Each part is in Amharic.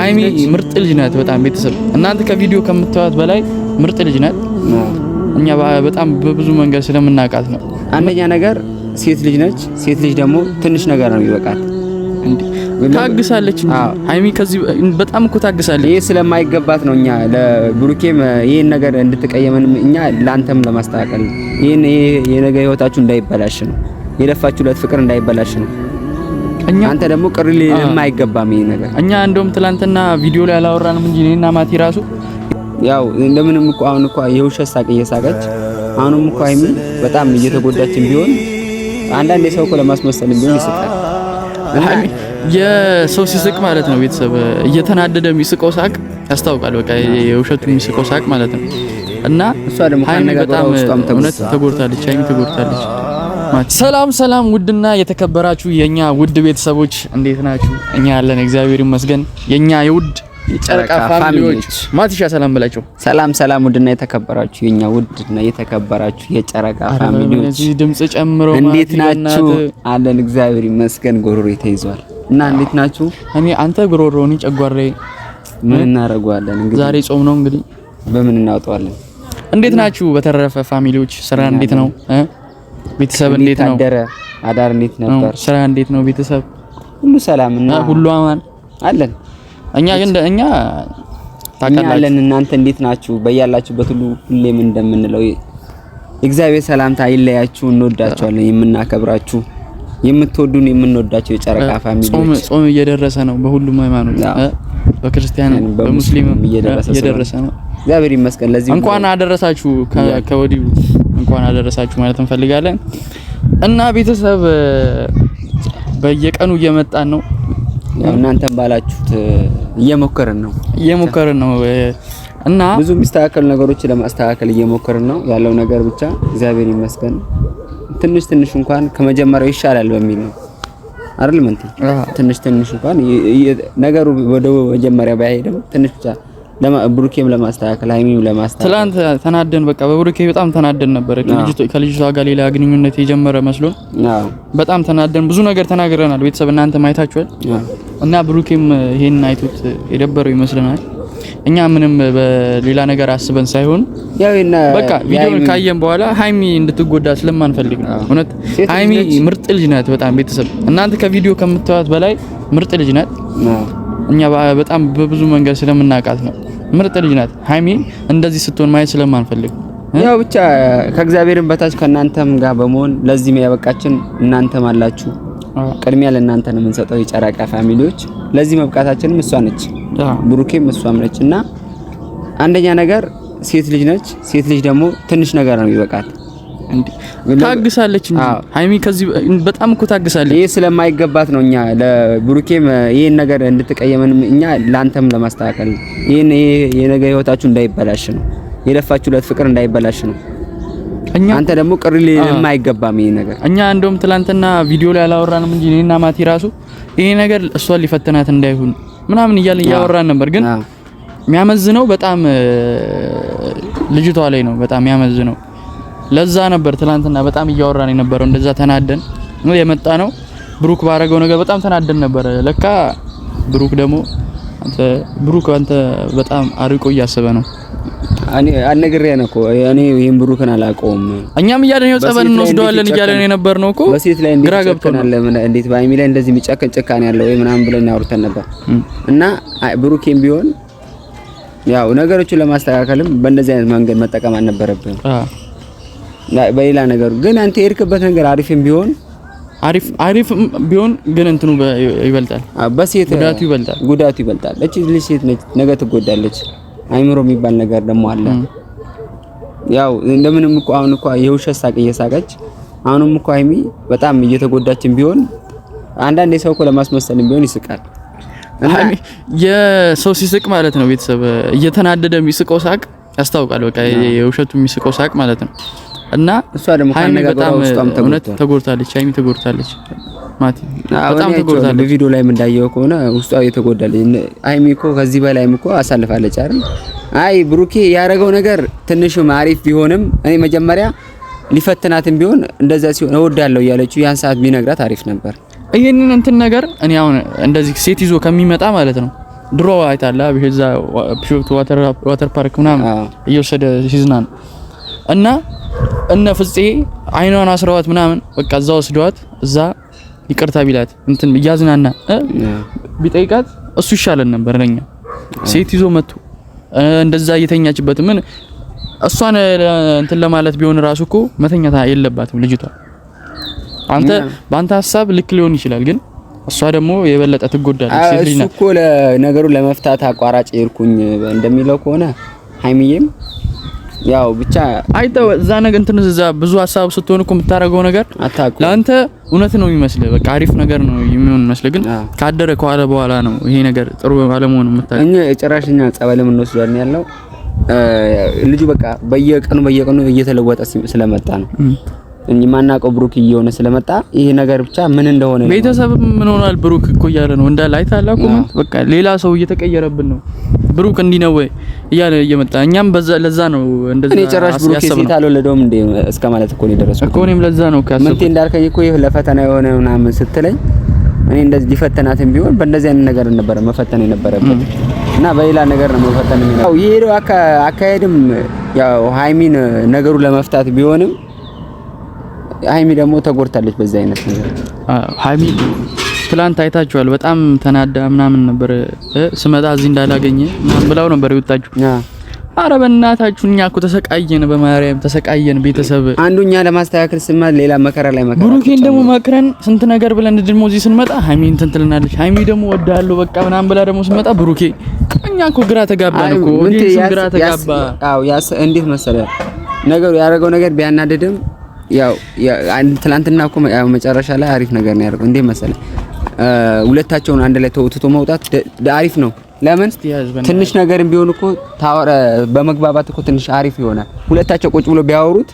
ሀይሚ ምርጥ ልጅ ናት። በጣም ቤተሰብ እናንተ ከቪዲዮ ከምታዩት በላይ ምርጥ ልጅ ናት። እኛ በጣም በብዙ መንገድ ስለምናውቃት ነው። አንደኛ ነገር ሴት ልጅ ነች። ሴት ልጅ ደግሞ ትንሽ ነገር ነው የሚበቃት። ታግሳለች እንጂ ሀይሚ ከዚህ በጣም እኮ ታግሳለች። ይሄ ስለማይገባት ነው እኛ ለብሩኬም ይሄን ነገር እንድትቀየመን እኛ ለአንተም ለማስተካከል ነው። ይሄን የነገ ህይወታችሁ እንዳይበላሽ ነው። የለፋችሁለት ፍቅር እንዳይበላሽ ነው። እኛ አንተ ደግሞ ቅር ሊልም አይገባም ይሄ ነገር። እኛ እንደውም ትላንትና ቪዲዮ ላይ አላወራንም እንጂ እኔና ማቲ ራሱ ያው እንደምንም እኮ አሁን እኮ የውሸት ሳቅ እየሳቀች አሁንም እኮ ሀይሚ በጣም እየተጎዳችን ቢሆን አንዳንድ የሰው እኮ ለማስመሰል ቢሆን ይስቃል። የሰው ሲስቅ ማለት ነው ቤተሰብ እየተናደደ የሚስቀው ሳቅ ያስታውቃል። በቃ የውሸቱ የሚስቀው ሳቅ ማለት ነው። እና እሷ ደግሞ ሀይሚ ካነጋገሯ በጣም ውስጧም እውነት ተጎድታለች። ሀይሚ ተጎድታለች። ሰላም ሰላም፣ ውድና የተከበራችሁ የኛ ውድ ቤተሰቦች እንዴት ናችሁ? እኛ ያለን እግዚአብሔር ይመስገን። የኛ የውድ የጨረቃ family ዎች ማቲሻ ሰላም ብላችሁ። ሰላም ሰላም፣ ውድና የተከበራችሁ የኛ ውድና የተከበራችሁ የጨረቃ family ዎች ድምጽ ጨምሮ እንዴት ናችሁ? አለን እግዚአብሔር ይመስገን። ጎሮሮ ተይዟል እና እንዴት ናችሁ? እኔ አንተ ጉሮሮ እኔ ጨጓራዬ ምን እናደርገዋለን እንግዲህ ዛሬ ጾም ነው እንግዲህ በምን እናውጠዋለን? እንዴት ናችሁ? በተረፈ family ዎች ስራ እንዴት ነው? ቤተሰብ እንዴት ነው? አደረ አዳር እንዴት ነበር? ስራ እንዴት ነው? ቤተሰብ ሁሉ ሰላም እና ሁሉ አማን አለን። እኛ ግን እኛ ታውቃላችሁ አለን። እናንተ እንዴት ናችሁ? በያላችሁበት ሁሉ ሁሌም እንደምንለው እግዚአብሔር ሰላምታ ይለያችሁ። እንወዳችኋለን። የምናከብራችሁ የምትወዱን የምንወዳቸው የጨረቃ family ዎች ጾም እየደረሰ ነው። በሁሉም ሃይማኖት በክርስቲያን በሙስሊም እየደረሰ ነው። እግዚአብሔር ይመስገን። ለዚህ እንኳን አደረሳችሁ ከወዲሁ እንኳን አደረሳችሁ ማለት እንፈልጋለን። እና ቤተሰብ በየቀኑ እየመጣን ነው። ያው እናንተም ባላችሁት እየሞከርን ነው እየሞከርን ነው እና ብዙ የሚስተካከሉ ነገሮች ለማስተካከል እየሞከርን ነው ያለው ነገር ብቻ እግዚአብሔር ይመስገን ትንሽ ትንሽ እንኳን ከመጀመሪያው ይሻላል በሚል ነው አይደል? ምንት ትንሽ ትንሽ እንኳን ነገሩ ወደ መጀመሪያ ባይሄድም ትንሽ ብቻ ብሩኬም ለማስተካከል ሀይሚም ለማስተካከል ትላንት ተናደን በቃ በብሩኬ በጣም ተናደን ነበር። ከልጅቷ ጋር ሌላ ግንኙነት የጀመረ መስሎን በጣም ተናደን ብዙ ነገር ተናግረናል። ቤተሰብ እናንተ ማየታችኋል እና ብሩኬም ይሄን አይቶት የደበረው ይመስለናል። እኛ ምንም በሌላ ነገር አስበን ሳይሆን ያው በቃ ቪዲዮን ካየን በኋላ ሀይሚ እንድትጎዳ ስለማንፈልግ ነው። እውነት ሀይሚ ምርጥ ልጅ ናት። በጣም ቤተሰብ እናንተ ከቪዲዮ ከምታዩት በላይ ምርጥ ልጅ ናት። እኛ በጣም በብዙ መንገድ ስለምናውቃት ነው። ምርጥ ልጅ ናት ሀይሚ። እንደዚህ ስትሆን ማየት ስለማንፈልግ ያው ብቻ ከእግዚአብሔርም በታች ከእናንተም ጋር በመሆን ለዚህ ያበቃችን እናንተም አላችሁ። ቅድሚያ ለእናንተ ነው የምንሰጠው የጨረቃ family ዎች። ለዚህ መብቃታችንም እሷ ነች፣ ብሩኬም እሷም ነች። እና አንደኛ ነገር ሴት ልጅ ነች። ሴት ልጅ ደግሞ ትንሽ ነገር ነው የሚበቃት። ታግሳለች እንጂ ሀይሚ ከዚህ በጣም እኮ ታግሳለች። ይሄ ስለማይገባት ነው እኛ ለብሩኬም ይሄን ነገር እንድትቀየመን እኛ ለአንተም ለማስተካከል ይሄን የነገ ህይወታችሁ እንዳይበላሽ ነው። የለፋችሁለት ፍቅር እንዳይበላሽ ነው። እኛ አንተ ደግሞ ቅር ሊልም አይገባም ይሄ ነገር። እኛ እንደውም ትላንትና ቪዲዮ ላይ አላወራንም እንጂ እኔና ማቲ ራሱ ይሄ ነገር እሷን ሊፈትናት እንዳይሆን ምናምን እያልን እያወራን ነበር። ግን የሚያመዝነው በጣም ልጅቷ ላይ ነው፣ በጣም የሚያመዝነው። ለዛ ነበር ትላንትና በጣም እያወራን የነበረው። እንደዛ ተናደን ነው የመጣ ነው። ብሩክ ባረገው ነገር በጣም ተናደን ነበር። ለካ ብሩክ ደግሞ አንተ ብሩክ አንተ በጣም አርቆ እያሰበ ነው። እኔ አልነግሬህ ነው እኮ እኔ ይሄን ብሩክን አላውቀውም። እኛም እያለን ይኸው ጸበል እንወስደዋለን እያለን የነበር ነው እኮ በሴት ላይ ግራ እንዴት ገብቶናል። ይጨክናል? እንዴት በሀይሚ ላይ እንደዚህ የሚጨክን ጭካኔ ያለው ወይ ምናምን ብለን አውርተን ነበር። እና ብሩኬም ቢሆን ያው ነገሮችን ለማስተካከልም በእንደዚህ አይነት መንገድ መጠቀም አልነበረብህም። በሌላ ነገሩ ግን አንተ የሄድክበት ነገር አሪፍም ቢሆን አሪፍ አሪፍ ቢሆን ግን እንትኑ ይበልጣል፣ በሴት ጉዳቱ ይበልጣል፣ ጉዳቱ ይበልጣል። እቺ ልጅ ሴት ነች፣ ነገ ትጎዳለች። አይምሮ የሚባል ነገር ደግሞ አለ። ያው እንደምንም እኮ አሁን እኮ የውሸት ሳቅ እየሳቀች አሁንም እኮ ሀይሚ በጣም እየተጎዳችን ቢሆን አንዳንድ የሰው እኮ ለማስመሰልም ቢሆን ይስቃል። ሀይሚ የሰው ሲስቅ ማለት ነው ቤተሰብ እየተናደደ የሚስቀው ሳቅ ያስታውቃል። በቃ የውሸቱ የሚስቀው ሳቅ ማለት ነው። እና እሷ ደግሞ ሀይሚ ካነጋገሯ በጣም ውስጧም እውነት ተጎድቷል። ተጎድታለች። ሀይሚ ተጎድታለች። ማቲ በጣም ተጎድታለች። በቪዲዮ ላይም እንዳየው ከሆነ ውስጧ እየተጎዳለች። ሀይሚ እኮ ከዚህ በላይም እኮ አሳልፋለች አይደል? አይ ብሩኬ ያደረገው ነገር ትንሽም አሪፍ ቢሆንም እኔ መጀመሪያ ሊፈትናትም ቢሆን እንደዛ ሲሆን እወዳለሁ እያለችው ያን ሰዓት ቢነግራት አሪፍ ነበር። ይሄንን እንትን ነገር እኔ አሁን እንደዚህ ሴት ይዞ ከሚመጣ ማለት ነው ድሮ አይታላ እዛ ቢሾፍቱ water park ምናምን እየወሰደ ሲዝናን እና እነ ፍፄ አይኗን አስረዋት ምናምን በቃ እዛ ወስደዋት እዛ ይቅርታ ቢላት እንትን እያዝናና ቢጠይቃት እሱ ይሻለን ነበር ለኛ። ሴት ይዞ መጥቶ እንደዛ እየተኛችበት ምን እሷን እንትን ለማለት ቢሆን ራሱ እኮ መተኛት የለባትም ልጅቷ። አንተ በአንተ ሀሳብ ልክ ሊሆን ይችላል፣ ግን እሷ ደግሞ የበለጠ ትጎዳለች። ሴት ልጅ ናት እኮ ለነገሩ ለመፍታት አቋራጭ ሄድኩኝ እንደሚለው ከሆነ ሀይሚዬም ያው ብቻ አይተው እዛ ነገር እንትን እዛ ብዙ ሀሳብ ስትሆን እኮ የምታደርገው ነገር ለአንተ እውነት ነው የሚመስልህ፣ በቃ አሪፍ ነገር ነው የሚሆን መስልህ፣ ግን ካደረ ከኋላ በኋላ ነው ይሄ ነገር ጥሩ አለመሆኑ የምታውቀው። እኛ ጭራሽ እኛ ጸበል የምንወስደው ያለው ልጁ በቃ በየቀኑ በየቀኑ እየተለወጠ ስለመጣ ነው እንጂ ማናውቀው ብሩክ እየሆነ ስለመጣ ይሄ ነገር ብቻ ምን እንደሆነ ቤተሰብ ምን ሆኗል ብሩክ እኮ እያለ ነው እንዳለ አይተሃል። comment በቃ ሌላ ሰው እየተቀየረብን ነው ብሩክ እንዲህ ነው ወይ እያለ እየመጣ እኛም በዛ ለዛ ነው እንደዛ። እኔ ጭራሽ ብሩክ ሴት አልወለደውም እንዴ እስከ ማለት እኮ ነው የደረስኩት እኮ እኔም ለዛ ነው እኮ ያሰብኩት። ምን እንዳልከኝ እኮ ይሄ ለፈተና የሆነ ምናምን ስትለኝ እኔ እንደዚህ ሊፈተናትም ቢሆን በእንደዚህ አይነት ነገር ነበረ መፈተን የነበረበት እና በሌላ ነገር ነው መፈተን የሚለው። የሄደው አካሄድም ያው ሃይሚን ነገሩ ለመፍታት ቢሆንም ሃይሚ ደግሞ ተጎድታለች በዚህ አይነት ነገር። ሃይሚ ትላንት አይታችኋል፣ በጣም ተናዳ ምናምን ነበር። ስመጣ እዚህ እንዳላገኘ ምናምን ብላው ነበር የወጣችሁ። አረ በእናታችሁ እኛ እኮ ተሰቃየን፣ በማርያም ተሰቃየን። ቤተሰብ አንዱ እኛ ለማስተካከል ስማ ሌላ መከራ ላይ መከራ። ብሩኬን ደግሞ መክረን ስንት ነገር ብለን ደግሞ እዚህ ስንመጣ ሃይሚ እንትን ትልናለች። ሃይሚ ደግሞ ወዳለሁ በቃ ምናምን ብላ ደግሞ ስንመጣ ብሩኬ እኛ እኮ ግራ ተጋባን እኮ ግራ ተጋባ። አዎ ያስ እንዴት መሰለህ ነገሩ ያደረገው ነገር ቢያናድድም ያው ትላንትና እኮ መጨረሻ ላይ አሪፍ ነገር ነው ያደረገው። እንዴት መሰለህ ሁለታቸውን አንድ ላይ ተውትቶ መውጣት አሪፍ ነው። ለምን ትንሽ ነገርም ቢሆን እኮ በመግባባት እኮ ትንሽ አሪፍ ይሆናል። ሁለታቸው ቁጭ ብሎ ቢያወሩት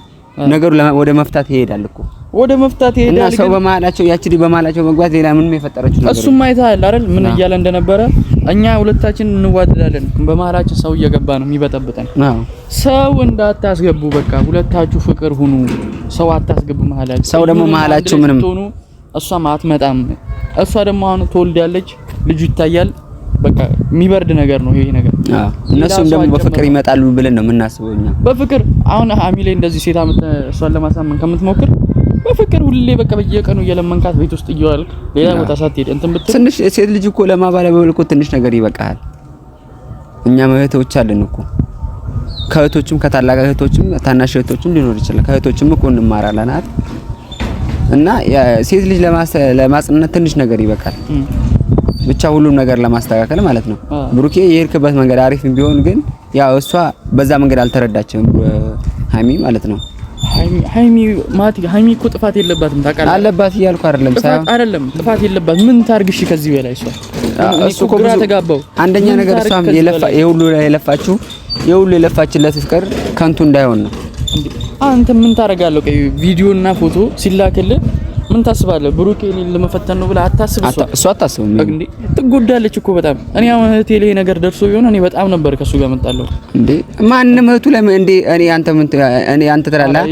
ነገሩ ወደ መፍታት ይሄዳል እኮ ወደ መፍታት ይሄዳል። እና ሰው በመሀላቸው ያቺ በመሀላቸው መግባት ሌላ ምንም የፈጠረችው ነገር እሱም አይተሃል አይደል? ምን እያለ እንደነበረ እኛ ሁለታችን እንዋደዳለን፣ በመሀላችን ሰው እየገባ ነው የሚበጠብጠን። ሰው እንዳታስገቡ በቃ ሁለታችሁ ፍቅር ሁኑ፣ ሰው አታስገቡ መሀላችሁ። ሰው ደግሞ መሀላችሁ ምንም እሷም አትመጣም። እሷ ደግሞ አሁን ትወልዳለች፣ ልጁ ይታያል። በቃ የሚበርድ ነገር ነው ይሄ ነገር። እነሱም ደግሞ በፍቅር ይመጣሉ ብለን ነው የምናስበው እኛ በፍቅር አሁን ሀሚ ላይ እንደዚህ ሴት እሷን ለማሳመን ከምትሞክር በፍቅር ሁሌ በቃ በየቀኑ እየለመንካት ቤት ውስጥ እየዋልክ ሌላ ቦታ ሳትሄድ እንትን ብትል ትንሽ ሴት ልጅ እኮ ለማባለል እኮ ትንሽ ነገር ይበቃል። እኛም እህቶች አለን እኮ ከእህቶችም ከታላቅ እህቶችም ታናሽ እህቶችም ሊኖር ይችላል። ከእህቶችም እኮ እንማራለን አይደል? እና ሴት ልጅ ለማጽናናት ትንሽ ነገር ይበቃል። ብቻ ሁሉም ነገር ለማስተካከል ማለት ነው። ብሩኬ የሄድክበት መንገድ አሪፍ ቢሆን ግን ያው እሷ በዛ መንገድ አልተረዳችም ሀይሚ ማለት ነው። ሃይሚ ማቲ ሃይሚ እኮ ጥፋት የለባትም ታውቃለህ። አለባት እያልኩ አይደለም፣ ሳይሆን አይደለም ጥፋት የለባት። ምን ታርግሽ ከዚህ በላይ እሷ እሱ እኮ ግራ ተጋባው። አንደኛ ነገር እሷም የለፋ የሁሉ የለፋችሁ የሁሉ የለፋችለት ፍቅር ከንቱ እንዳይሆን ነው። አንተ ምን ታደርጋለህ? ቆይ ቪዲዮና ፎቶ ሲላክልህ ምን ታስባለህ? ብሩኬ እኔን ለመፈተን ነው ብለህ አታስብ። እሷ አታስብም እንዴ? ትጎዳለች እኮ በጣም። እኔ አሁን እህቴ ላይ ነገር ደርሶ ቢሆን እኔ በጣም ነበር ከሱ ጋር መጣለሁ። እንዴ ማንም እህቱ ላይ እንዴ እኔ አንተ ምን እኔ አንተ ትላለህ?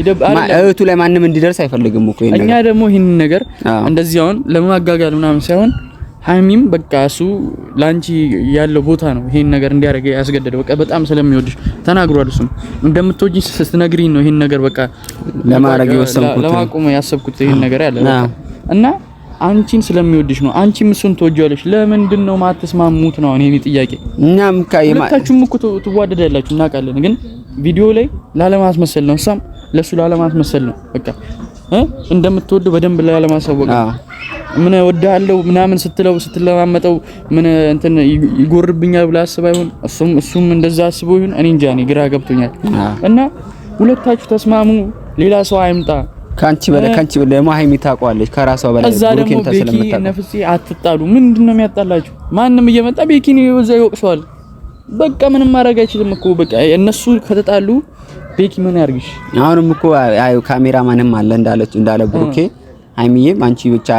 እህቱ ላይ ማንም እንዲደርስ አይፈልግም እኮ ይሄን ነገር። እኛ ደግሞ ይሄን ነገር እንደዚህ አሁን ለማጋጋል ምናምን ሳይሆን ሀይሚም በቃ እሱ ላንቺ ያለው ቦታ ነው ይሄን ነገር እንዲያደርግ ያስገደደው። በቃ በጣም ስለሚወድሽ ተናግሯል። እሱም እንደምትወጂኝ ስትነግሪኝ ነው ይሄን ነገር በቃ ለማድረግ የወሰንኩት ለማቆም ያሰብኩት ይሄን ነገር ያለ እና አንቺን ስለሚወድሽ ነው። አንቺም እሱን ትወጂዋለሽ። ለምንድን ነው ማትስማሙት ነው እኔ ጥያቄ። እኛም ሁለታችሁም እኮ ትዋደዳላችሁ እናውቃለን፣ ግን ቪዲዮ ላይ ላለማስመሰል ነው፣ እሷም ለሱ ላለማስመሰል ነው። በቃ እንደምትወደው በደንብ ላለማሳወቅ ምን እወድሃለሁ ምናምን ስትለው ስትለማመጠው ምን እንትን ይጎርብኛል ብላ አስባ ይሁን እሱም እንደዛ አስቦ ይሁን እኔ እንጃ፣ እኔ ግራ ገብቶኛል። እና ሁለታችሁ ተስማሙ፣ ሌላ ሰው አይምጣ። ካንቺ በላይ ካንቺ በላይ ደግሞ ሀይሚ ታውቀዋለች ከራሷ በላይ ብሩኬን ተስለምታ ነፍሴ አትጣሉ። ምንድነው የሚያጣላችሁ? ማንም እየመጣ ቤኪን ይወዛ ይወቅሰዋል። በቃ ምንም ማድረግ አይችልም እኮ በቃ እነሱ ከተጣሉ ቤኪ ምን ያርግሽ? አሁንም እኮ አይ ካሜራማንም አለ እንዳለች እንዳለ ብሩኬ ሀይሚዬም አንቺ ብቻ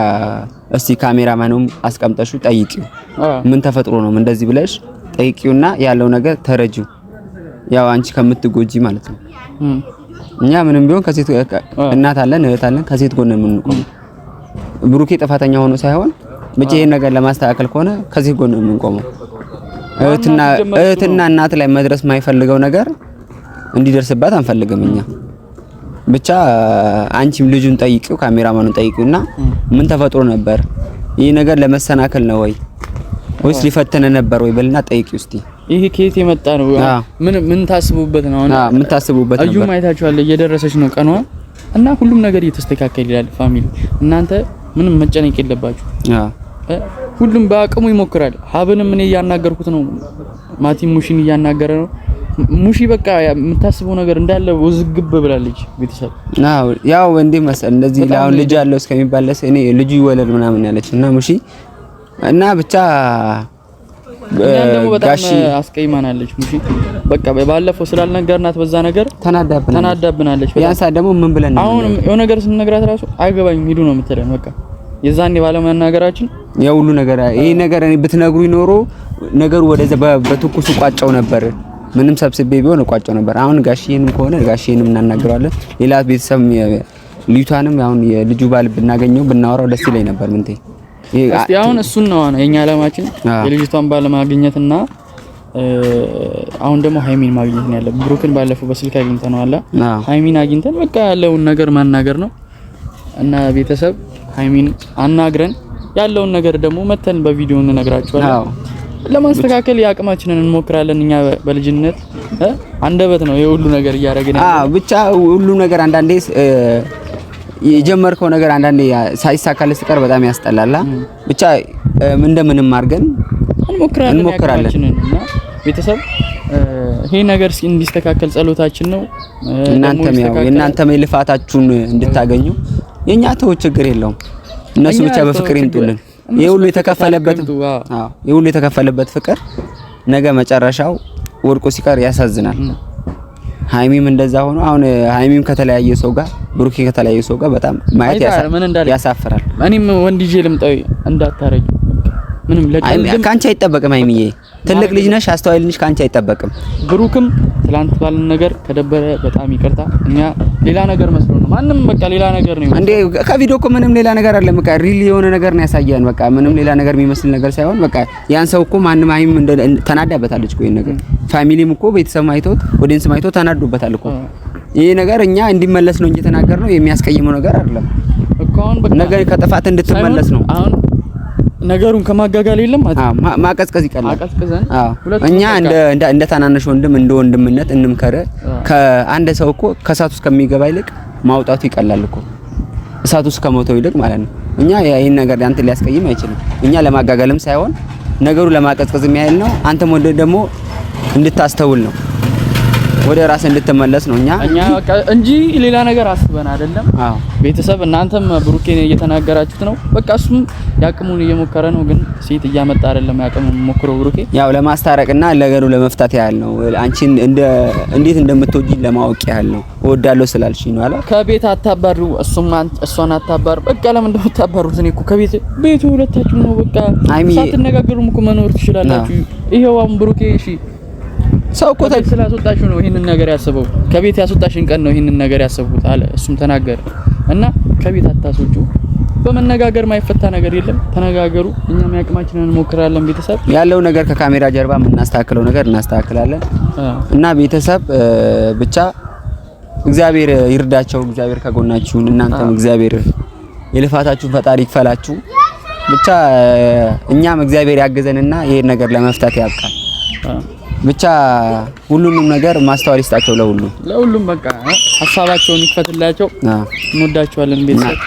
እስቲ ካሜራማኑም አስቀምጠሽው ጠይቂው፣ ምን ተፈጥሮ ነው እንደዚህ ብለሽ ጠይቂውና ያለው ነገር ተረጂው። ያው አንቺ ከምትጎጂ ማለት ነው። እኛ ምንም ቢሆን ከሴት እናት አለን እህት አለን፣ ከሴት ጎን ነው የምንቆመው። ብሩኬ ጥፋተኛ ሆኖ ሳይሆን ብቻ ይሄን ነገር ለማስተካከል ከሆነ ከሴት ጎን ነው የምንቆመው። እህትና እናት ላይ መድረስ የማይፈልገው ነገር እንዲደርስባት አንፈልግም እኛ። ብቻ አንቺም ልጁን ጠይቂው፣ ካሜራማኑን ጠይቂውና ምን ተፈጥሮ ነበር ይህ ነገር ለመሰናከል ነው ወይ ወይስ ሊፈተነ ነበር ወይ በልና ጠይቂው እስቲ። ይሄ ከየት የመጣ ነው? ምን ታስቡበት ነው? ምን ታስቡበት ነበር? እዩ አይታችኋል፣ እየደረሰች ነው ቀኗ እና ሁሉም ነገር እየተስተካከለ ይላል። Family እናንተ ምንም መጨነቅ የለባችሁ። ሁሉም በአቅሙ ይሞክራል። ሀብንም እኔ እያናገርኩት ነው። ማቲ ሙሽን እያናገረ ነው። ሙሺ በቃ የምታስበው ነገር እንዳለ ውዝግብ ብላለች። ቤተሰብ አዎ፣ ያው እንዴ መሰል እንደዚህ አሁን ልጅ አለው እስከሚባል ድረስ እኔ ልጁ ይወለድ ምናምን ያለች እና ሙሺ እና ብቻ እኛን ደግሞ በጣም አስቀይማናለች። ሙሺ በቃ ባለፈው ስላልነገርናት በዛ ነገር ተናዳብናለች። ያን ሰዓት ደግሞ ምን ብለን አሁን የሆነ ነገር ስንነግራት ራሱ አይገባኝም ሂዱ ነው የምትለን። በቃ የዛኔ ባለመናገራችን የሁሉ ነገር ይሄ ነገር እኔ ብትነግሩኝ ኖሮ ነገሩ ወደዛ በትኩሱ ቋጫው ነበር። ምንም ሰብስቤ ቢሆን እቋጫው ነበር። አሁን ጋሽዬንም ከሆነ ጋሽዬንም እናናግረዋለን። ሌላ ቤተሰብ ልጅቷንም አሁን የልጁ ባል ብናገኘው ብናወራው ደስ ይለኝ ነበር። ምንቴ እስቲ አሁን እሱን ነው የኛ አላማችን፣ የልጅቷን ባል ማግኘትና አሁን ደግሞ ሃይሚን ማግኘት ነው ያለብን። ብሩክን ባለፈው በስልክ አግኝተነዋል። ሃይሚን አግኝተን በቃ ያለውን ነገር ማናገር ነው እና ቤተሰብ ሃይሚን አናግረን ያለውን ነገር ደግሞ መተን በቪዲዮ እንነግራችኋለን። ለማስተካከል የአቅማችንን እንሞክራለን። እኛ በልጅነት አንደበት ነው የሁሉ ነገር እያደረግን አዎ፣ ብቻ ሁሉ ነገር አንዳንዴ የጀመርከው ነገር አንዳንዴ ሳይሳካልህ ሲቀር በጣም ያስጠላላ። ብቻ እንደምንም አድርገን እንሞክራለን እና ቤተሰብ ይሄ ነገር እንዲስተካከል ጸሎታችን ነው። እናንተም ያው የእናንተም የልፋታችሁን እንድታገኙ የኛ ተው ችግር የለውም። እነሱ ብቻ በፍቅር ይምጡልን። ይሄ ሁሉ የተከፈለበት አዎ፣ ይሄ ሁሉ የተከፈለበት ፍቅር ነገ መጨረሻው ወድቆ ሲቀር ያሳዝናል። ሃይሚም እንደዛ ሆኖ አሁን ሃይሚም ከተለያየ ሰው ጋር ብሩኬ ከተለያየ ሰው ጋር በጣም ማየት ያሳፍራል። እኔም ወንድ ይዤ ልምጣው እንዳታረጊ ምንም ለቀልድ ካንቺ አይጠበቅም። ሃይሚዬ ትልቅ ልጅ ነሽ፣ አስተዋይ ልጅ ነሽ፣ ካንቺ አይጠበቅም። ብሩክም ትላንት ባልን ነገር ከደበረ በጣም ይቅርታ። እኛ ሌላ ነገር መስሎ ነው ማንም በቃ ሌላ ነገር ነው እንዴ። ከቪዲዮ እኮ ምንም ሌላ ነገር አይደለም። በቃ real የሆነ ነገር ነው ያሳየን። በቃ ምንም ሌላ ነገር የሚመስል ነገር ሳይሆን በቃ ያን ሰው እኮ ማንም ሃይሚም ተናዳበታለች እኮ ይሄን ነገር family ም እኮ ቤተሰብ አይቶት audience አይቶት ተናዶበታል እኮ ይሄ ነገር። እኛ እንዲመለስ ነው እንጂ የተናገርነው የሚያስቀይመው ነገር አይደለም እኮ። አሁን በቃ ነገር ከጥፋት እንድትመለስ ነው አሁን ነገሩን ከማጋጋል የለም ማቀዝቀዝ ይቀላል። አቀዝቅዘን እኛ እንደ ታናናሽ ወንድም እንደ ወንድምነት እንምከረ። ከአንድ ሰው እኮ ከእሳት ውስጥ ከሚገባ ይልቅ ማውጣቱ ይቀላል እኮ እሳት ውስጥ ከሞተው ይልቅ ማለት ነው። እኛ ይሄን ነገር አንተ ሊያስቀይም አይችልም። እኛ ለማጋጋልም ሳይሆን ነገሩ ለማቀዝቀዝ የሚያህል ነው። አንተም ወንድ ደግሞ እንድታስተውል ነው፣ ወደ ራስ እንድትመለስ ነው። እኛ በቃ እንጂ ሌላ ነገር አስበን አይደለም። አዎ ቤተሰብ እናንተም ብሩኬን እየተናገራችሁት ነው። በቃ እሱም ያቅሙን እየሞከረ ነው፣ ግን ሴት እያመጣ አይደለም። ያቅሙን ሞክሮ ብሩኬ ያው ለማስታረቅና ነገሩ ለመፍታት ያህል ነው። አንቺን እንደ እንዴት እንደምትወጂ ለማወቅ ያህል ነው። እወዳለሁ ስላልሽኝ ነው አላ ከቤት አታባሩ፣ እሱም እሷን አታባሩ። በቃ ለምን እንደምታባሩት እኔ እኮ ከቤት ቤቱ ሁለታችሁ ነው። በቃ ሳትነጋገሩም እኮ መኖር ትችላላችሁ። ይሄው አሁን ብሩኬ እሺ ሰው እኮ ስላስወጣችሁ ነው ይሄንን ነገር ያሰበው። ከቤት ያስወጣሽን ቀን ነው ይሄንን ነገር ያሰብኩት አለ። እሱም ተናገረ እና ከቤት አታስወጪው። በመነጋገር ማይፈታ ነገር የለም። ተነጋገሩ። እኛም ያቅማችንን እንሞክራለን። ቤተሰብ ያለው ነገር ከካሜራ ጀርባ የምናስተካክለው ነገር እናስተካክላለን እና ቤተሰብ ብቻ እግዚአብሔር ይርዳቸው። እግዚአብሔር ከጎናችሁ፣ እናንተም እግዚአብሔር የልፋታችሁን ፈጣሪ ይክፈላችሁ። ብቻ እኛም እግዚአብሔር ያግዘንና ይሄን ነገር ለመፍታት ያብቃል። ብቻ ሁሉንም ነገር ማስተዋል ይስጣቸው። ለሁሉም ለሁሉም በቃ ሀሳባቸውን ይክፈትላቸው። እንወዳቸዋለን ቤተሰብ።